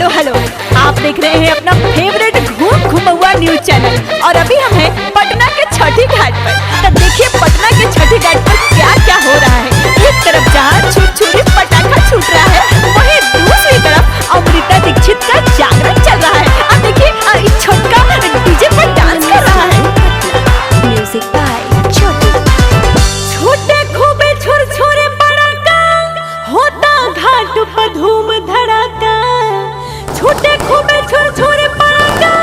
Hello hello, आप देख रहे हैं अपना फेवरेट घूम घुमौआ न्यूज चैनल और अभी हम हैं पटना के छठी घाट पर। तो देखिए पटना के छठी घाट पर क्या क्या हो रहा है। एक तरफ जहाँ छुरछुरी पटाखा छूट रहा है, वहीं दूसरी तरफ अमृता दीक्षित का जागरण चल रहा है। अब देखिए छोटका डीजे पर डांस कर रहा है। म्यूजिक बाय छोटू। छोटे खूबे छुरछुरे पटाखा होता घाट पर धूम धड़ाका। छोटे खूबे छुरछुरे पटाखा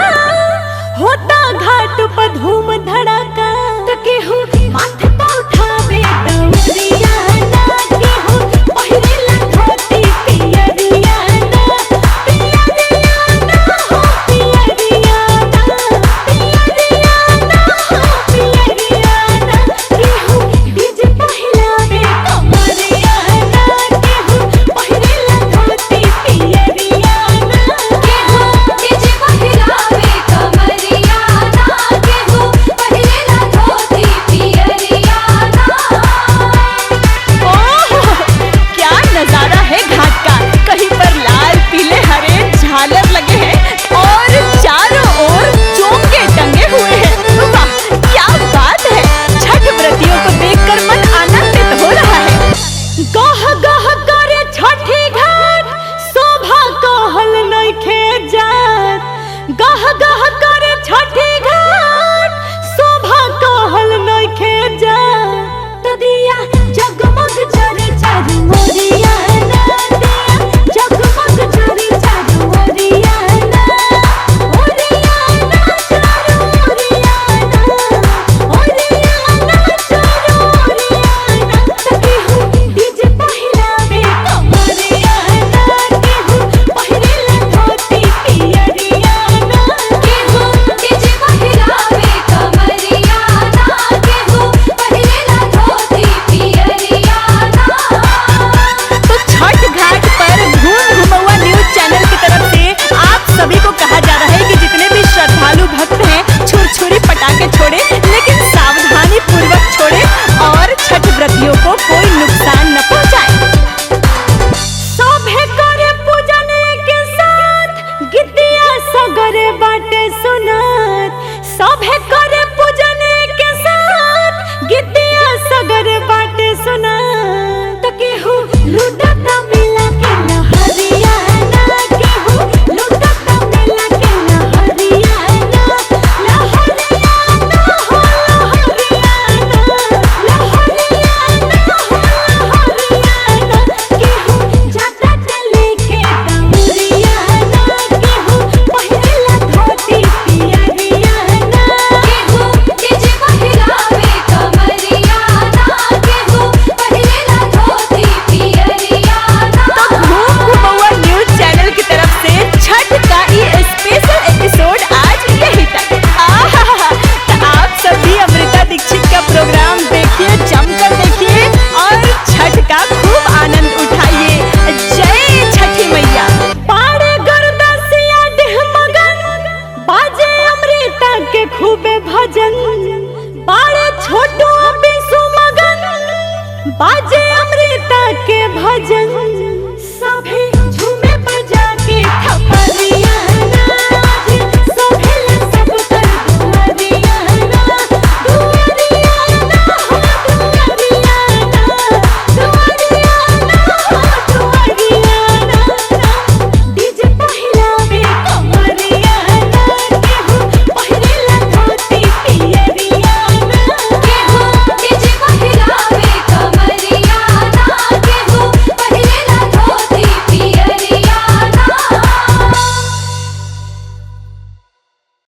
होता घाट पर धूम धड़ाका। तो केहू माथे पर उठावे दौरिया ना, केहू पहिरेला धोती पियरिया ना, पियरिया ना हो पियरिया ना, पियरिया ना हो पियरिया ना। केहू डीजे पहिलावे कमरिया ना, केहू पहिरेला धोती पियरिया ना, केहू डीजे पहिरावे कमरिया ना, केहू पहिरेला धोती पियरिया ना। ओह, क्या नजारा है घाट का। कहीं पर लाल पीले हरे झालर लगे हैं और चारों ओर चोंगे टंगे हुए हैं। वाह क्या बात है। छठ व्रतियों को देखकर मन आनंदित हो रहा है। गह गह करे छठी घाट शोभा कहल नइखे जात। गह गह